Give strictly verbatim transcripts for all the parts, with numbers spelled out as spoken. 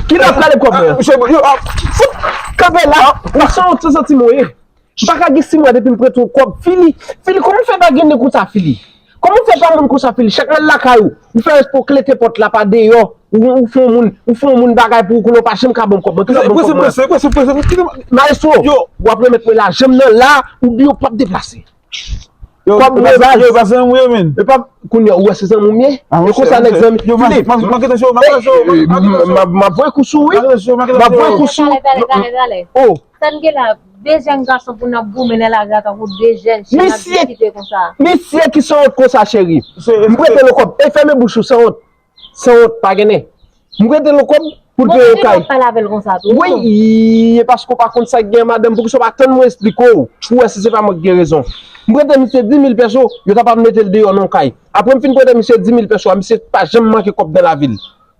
Ki lè w ap kale kòb mwen? Misye, yo, ap fout kanpe la. Ou sanwont, san santim ou ye. M pa ka gen sis mwa depi m prete w kòb. Fili, Fili, kòman w fè pa gen nen konsa, Fili? Kòman w fè pa moun konsa, Fili? Chak mwen lakay ou, ou fè espre w klete pòt la pa deyò. Ou, ou fè yon moun, ou fè yon moun bagay pou ou konnen w pa janm ka ban m kòb mwen. Ki lè w ban m kòb mwen? Prese, prese, prese, prese. Maestro, w ap remèt mwen lajan m nan la, oubyen w p ap deplase. Kòb mwen baz. Yo, pa zanmi w ye, men. E pa kounye a, ou wè se zanmi m ye? E konsa nèg zanmi. Yo, Fili, m ap voye kou sou ou, wi. M ap voye kou sou ou. Talè, talè, talè, talè. Oh. Sa n gen la, de jèn gason pou n ap goumen nan lari a tankou de jèn chen n ap diskite konsa. Misye ki sanwont konsa, cheri. M prete l kòb. E fèmen bouch ou, sanwont. Sanwont, pa gen nen. M prete l kòb pou l peye yon kay. Bon, pale avè l konsa tou. Wi, e paske w pa konn sa k gen, madanm, poukisa w pa tann mwen esplike w? Ou wè si se pa mwen ki gen rezon. M prete misye dis mil pèso, yo ta pral mete l deyò nan yon kay. Apre m fin prete misye dis mil pèso a, misye pa janm manke kòb nan lavi l.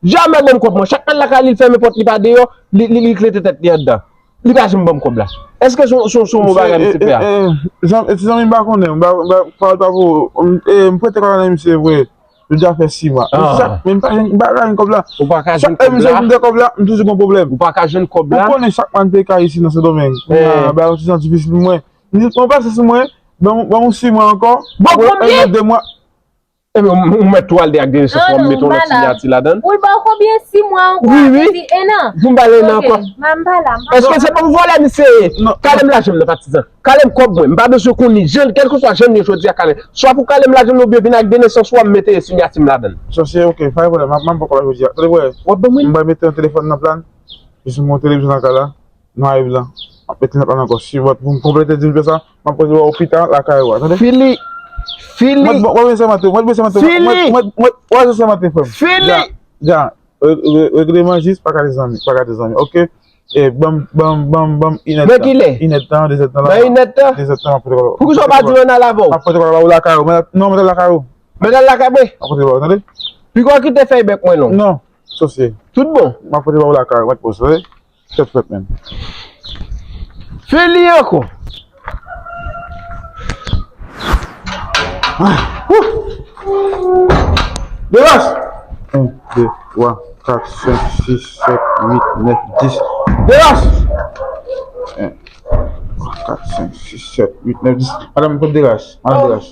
Jamè l ban m kòb mwen. Chak mwen al lakay li, l fèmen pòt li pa deyò, li, li, li klete tèt li anndan. Li pa janm ban m kòb la. Èske se yon, se yon, se yon bon bagay misye fè a? Ti zanmi m pa konnen, m pa, m pa, pawòl pa pou ou. M, e, m prete kòb la nan misye vre. Yo deja fè sis mwa. Men chak, men m pa jwenn, m pa ka jwenn kòb la. Ou pa ka jwenn kòb la? Chak lè misye vin de kòb la, m toujou gon pwoblèm. Ou pa ka jwenn kòb la? Ou konnen chak mwa n peye kay isi nan Sendomeng. Kounye a, bagay yo toujou difisil pou mwen. M di, bon, pase sou mwen, ban m, ban m sis mwa ankò. Bon, konbyen? Mwen de mwa. Ebyen, ou mèt tou al de ak de nesans, w ap mete yon lòt siyati ladan l. Ou ba w konbyen? Sis mwa ankò, wi, wi. Epi en an. Pou m ba l en an ankò. Ok, m pa la, m pa la. Èske se pou m vòlè misye ye? Kale m lajan m nan, patizan. Kale m kòb mwen. M pa bezwen konn li. Jan, kèlkeswa jan l ye jodi a, kale. Swa pou kale m lajan m nan oubyen vin ak de nesans ou a, m mete siyati m ladan l. Sòsye, ok, pa gen pwoblèm. M ap, m ap ba w kòb la jodi a. Tande, frè. W ap ban mwen? M pral mete yon telefòn nan plan. Jis m gon televizyon nan kay la. Nwa e blan. M ap mete nan plan ankò. Si w pou konplete di mil pèso sa, m ap pote ba w pita lakay ou a. Tande? Fili. Fili. Mwen, mwen, mwen, mwen, mwen, mwen, mwen, mwen, mwen, mwen, mwen, mwen, frè m. Fili. Ja, ja. Re-, re-, regleman jis, pa gade zanmi, pa gade zanmi, ok? E, ban m, ban m, ban m, ban m inèdtan. Nan ki lè? Inèdtan, dezèdtan la. Nan inèdtan? Dezèdtan, m ap pote kòb la. Poukisa w pa di mwen al avè w? M ap pote kòb la ba w lakay ou. Mwen, non, mwen al lakay ou. Mwen al lakay mwen? M ap pote ba w, tande? Piga w kite fèy bèk mwen non. Non, sòsye. Tout bon? M ap pote ba w lakay ou, mèt poze, tande? Tèt frèt menm. Fè li ankò. Deras! En, de, twa, kat, senk, sis, sèt, uit, nèf, dis. Deras! En, twa, kat, senk, sis, sèt, uit, nèf, dis. Madanm, pot deras. Madanm deras.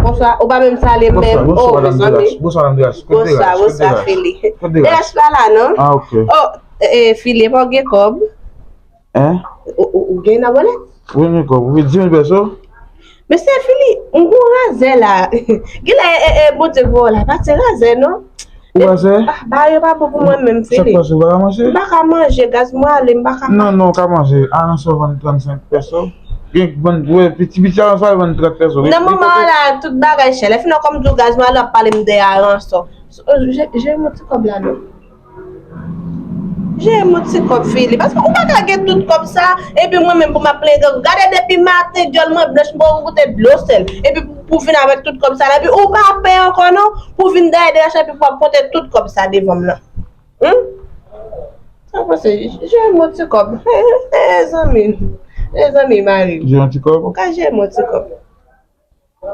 Bonswa, ou pa menm salye m menm. Oh, mezanmi. Bonswa, madanm Deras. Bonswa, madanm Deras. Kote Deras? Bonswa, Fili. Kote Deras? Deras pa la, non? Ah, ok. Oh, e, Fili, pa w gen kòb? Hein? Ou, ou, ou gen nan wòlèt? Ou gen kòb? Ou gen dis mil pèso? Mesye Fili, m gon razè la. Genlè, e, e, Bondye voye w la. Pa se razè, non. Ou wè se? Ah, bagay yo pa bon pou mwen menm, Fili. Sa k pase, ou pa ka manje? M pa ka manje, gaz mwen ale, m pa ka. Non, non, ou ka manje. Aransò vann trannsenk pèso. Gen vann, wè, piti, piti aransò al vann trant pèso. Nan moman an la, tout bagay chè. Lè fini an, kòm m di w gaz mwen ale, w ap pale m de aransò. So, je-, jere m yon ti kòb la, non. Jere m yon ti kòb, Fili. Paske ou pa ka gen tout kòb sa, epi mwen menm pou m ap plenyen gang. Gade depi maten, dyòl mwen blanch, m poko goute dlo sèl. Epi pou, pou vin avèk tout kòb sa la, epi ou pa peye ankò, non. Pou vin dèyè de machin epi pou ap konte tout kòb sa devan m nan. Humm? Sa w panse? Jere m yon ti kòb. E zanmi. E zanmi mari m. Jere yon ti kòb? Ou ka jere m yon ti kòb.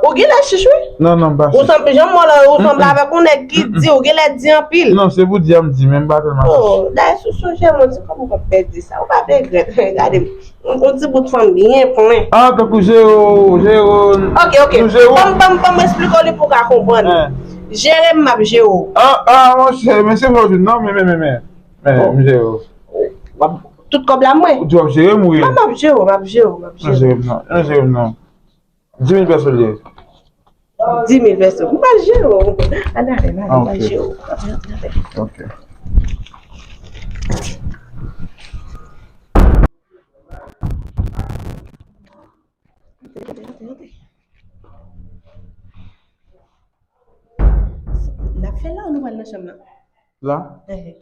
Ou genlè chich, wi. Non, non, m pa chich. Ou sanble, jan m wè w la, ou sanble avèk yon nèg ki di, ou genlè di anpil. Non, se pou di a m di, men m pa tèlman chich. Oh, dayè, si w sonje m yon ti kòb, ou p ap pèdi sa. Ou p ap regrèt. Gade m. Yon, yon ti bout fanm byen plen. Ah, tankou Jero, Jero. Ok, ok. Tankou Jero. Ban m, ban m, ban m esplike w li pou w ka konprann. Hein. Jere m, m ap jere w. Ah, ah, monchè, men se vre w di, non, men, men, men, men. Men, m jere w. W ap, tout kòb la, mwen. Ou di w ap jere m, wi. Non, m ap jere w, m ap jere w, m ap jere w. Non, jere m, non. Non, jere m, non. Dis mil pèso l ye. Dis mil pèso. M pral jere w. Ann ale, ann ale, m pral jere w. Ok. N ap fè la ou nou pral nan chanm nan? La? Ehe.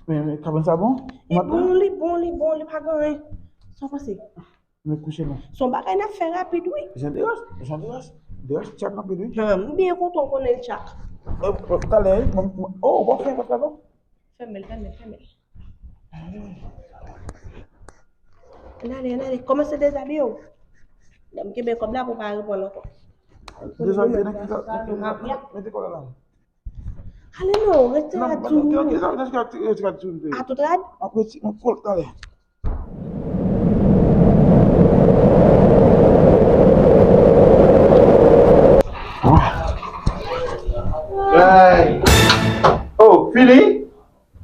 Men, men, kabann sa bon? Li bon, li bon, li bon, li pa gen anyen. Sa w panse? Men kouche non. Se yon bagay n ap fè rapid, wi. Jan Deras, Jan Deras, Deras tchèp anpil, wi. Han, m byen kontan w konnen l tchak. Oh, oh, talè, wi. Mwen, mwen, oh, w ap fè yon pòt la, non? Fèmen l, fèmen l, fèmen l. Ann ale, ann ale. Kòmanse dezabiye w. Lè m kenbe kòb la pou w pa reprann ankò. Dezabiye nan ki sa? Mete kòb la la. Ale non, rete la tou. Rete la tou. A tout rad? M ap rete, m ap fè l talè. Ay. Oh, fini?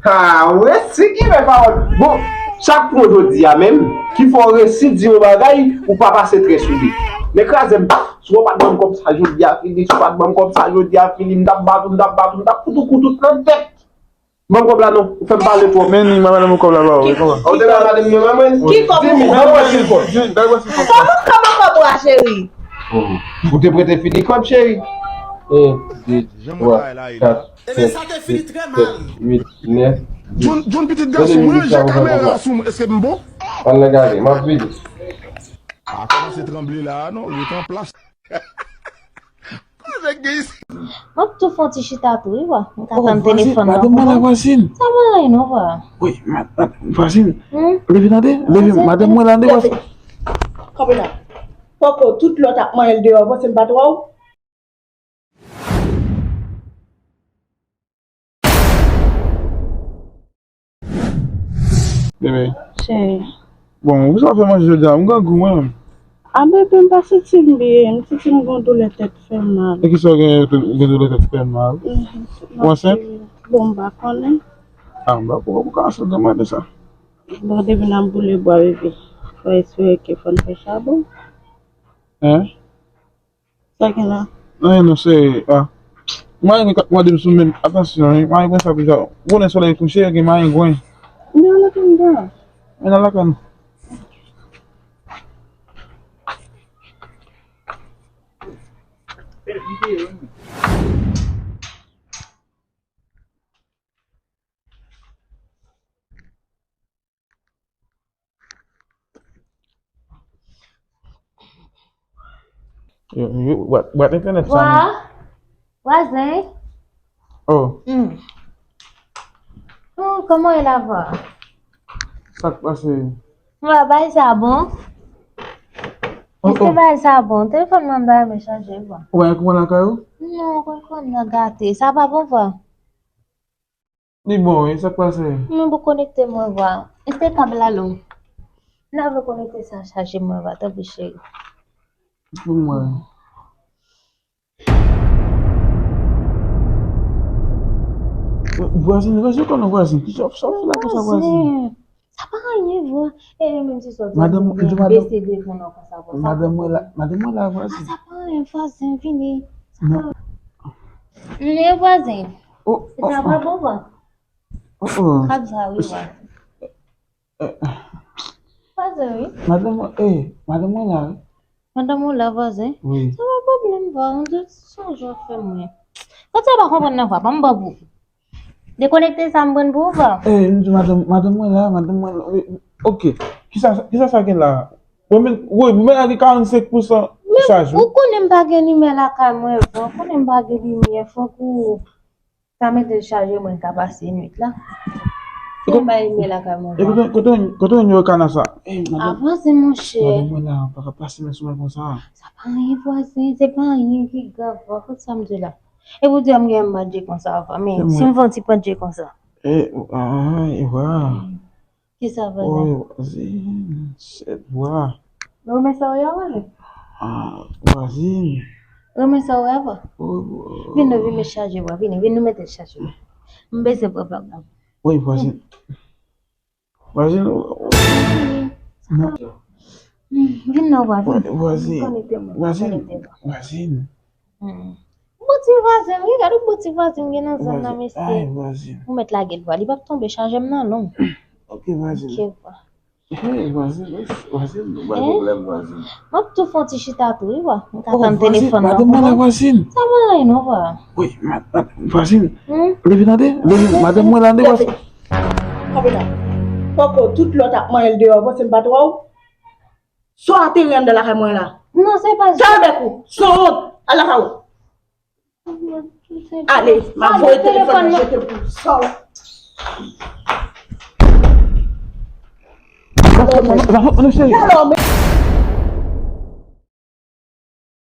Ha, w resi ki men pawòl. Bon, chak pwen jodi a menm, ki fè w resi di yon bagay, ou pa pase trè sou li. Men kraze m, si w pa t ban m kòb sa jodi a fini, si w pa t ban m kòb sa jodi a fini, m t ap bat ou, m t ap bat ou, m t ap fout ou kou tout nan tèt. Ban m kòb la non, ou fè m pale twòp. Men ni, mwen ban m kòb la ba ou, wi, kòman? Ou te ba madanm mwen, mwen? Ki kòb ou? Ban mwen sil kòb. Kòman, kòman kòb ou a, cheri? Ou te prete fini kòb, cheri? En, de, twa, kat, senk, sis, sèt, uit, nèf, dis. John, John pitit gason, mwen ranje kamera sou mwen, èske m bon? Ann nan gade, m ap vini. A kòmanse tranble la, non, ret an plas. Koze gen isit. M ap tou fè yon ti chita tou, wi, wa. M ka tann telefòn nan. Madanm mwen la, vwazin. Sa pa anyen, non, wa. Wi, ma-, ma-, vwazin. Hmm? Leve tande, leve, madanm mwen la, leve. Kanpe la. Poko, tout lòt ap manyen l deyò, panse m pa t wè w? Bebe. Cheri. Bon, ou sa fè manje jodi a? M grangou mwen menm. A bebe, m pa santi m byen. M santi m gon doulè tèt fè mal. E kisa w gen, gen doulè tèt fè mal? Mhm. Ou ansent? Bon, m pa konnen. A, m pa konnen. Ou ka ansent de mwen de sa. Bon, depi n ap boule bwa, bebe. Fò espere ke fò n fè chabon. Hein? Sa gen la? Anyen non, se, a. Mayen k ap mande m sou men m. Atansyon, wi. Mayen gwen sa pou sa. Ou konnen solèy kouche, gen mayen gwen. Men ann antre anndan. Men nan lakay nou. Yo, yo, bwat, bwat entènèt sa. Wa, vwazen. Oh. Hmm. Oh, kòman e la, vwa? Sa k pase? Wa, bagay sa bon? Oh, èske bagay sa bon? Telefòn mwen ba mwen chanje, vwa. Ou pa gen kouran lakay ou? Non, kouran nan gate. Sa pa bon, vwa? Li bon, wi, sa k pase? Mwen pou konekte mwen, vwa. Èske kab la long? N a vle konekte sa chaje mwen, vwa, tanpri cheri. Pou mwen. Vwazin, vwazin, konnen vwazin. Ki sa, sa w fè la konsa, vwazin? Sa pa anyen, vwa. E menm si sòti madanm, bese devan nan konsa, vwa. Madanm mwen la, madanm mwen la, vwazin. A, sa pa anyen, vwazen, vini. Non. Men vwazen. Oh, oh, oh. Sa pa bon, vwa. Oh, oh. Kab sa, wi, vwa. Vwazen, wi. Madanm, eh, madanm mwen la, wi. Madanm ou la, vwazen? Wi. Sa pa pwoblèm, vwa. On dirait se yon jan fè mwen. Sa w pa konprann nan, vwa, ban m ban pou ou. Dekonekte sa m pran pou ou, vwa. Eh, m di madanm, madanm mwen la, madanm mwen la, wi. Ok. Kisa, kisa sa gen la? Bon, men, wi, men la gen karannsenk pousan chaj, wi. Ou konnen m pa gen limyè lakay mwen, vwa. Ou konnen m pa gen limyè, fòk ou ta mete l chaje, mwen ka pase nwit la. Fè m bay men lakay mwen, vwa. Kote, kote, kote w jwenn nimewo kana sa? Eh, madanm. A, vwazen, monchè. Madanm mwen la, pa ka pase men sou mwen konsa. Sa pa anyen, vwazen, se pa anyen ki grav, vwa. Koute sa m di w la. E pou di w m gen yon madje konsa, vwa. Men si m fè yon ti pandje konsa. Eh, ah, e vwa. Kisa, vwazen? Oh, vwazin, shit, vwa. Renmen sa w ye a, vwazen? Ah, vwazin. Renmen sa w ye a, vwa? Oh, oh. Vin nou, vin met chaje, vwa. Vini, vin nou mete chaje. M bezwen pran bag la. Wi, vwazin. Vwazin, oh, oh. Non. Hmm, vin non, vwa, vin. Vwazin, vwazin, vwazin. Hmm. Bon ti vwazen, wi, gade yon bon ti vwazen m gen nan zòn nan, mesye. Ay, vwazen. Ou mèt lage l, vwa. Li p ap tonbe, chaje m nan long. Ok, vwazen. Ok, vwa. Hey, vwazen, vwazen, nou bay pwoblèm, vwazen. M ap tou fè yon ti chita tou, wi, vwa. M ka tann telefòn nan. Madanm mwen la, vwazen. Sa pa anyen, non, vwa. Wi, ma-, ma-, vwazen. Hmm? Leve tande, leve, madanm mwen la, vwazen. Kanpe la. Poko, tout lòt ap manyen l deyò, panse m pa t wè w. Sa w ateri anndan lakay mwen la? Non, se pa sa. Fèmen bèk ou, sanwont, al lakay ou. Ale, m a voye telefòn nan jete pou sa w. Madanm mwen la, vwazen.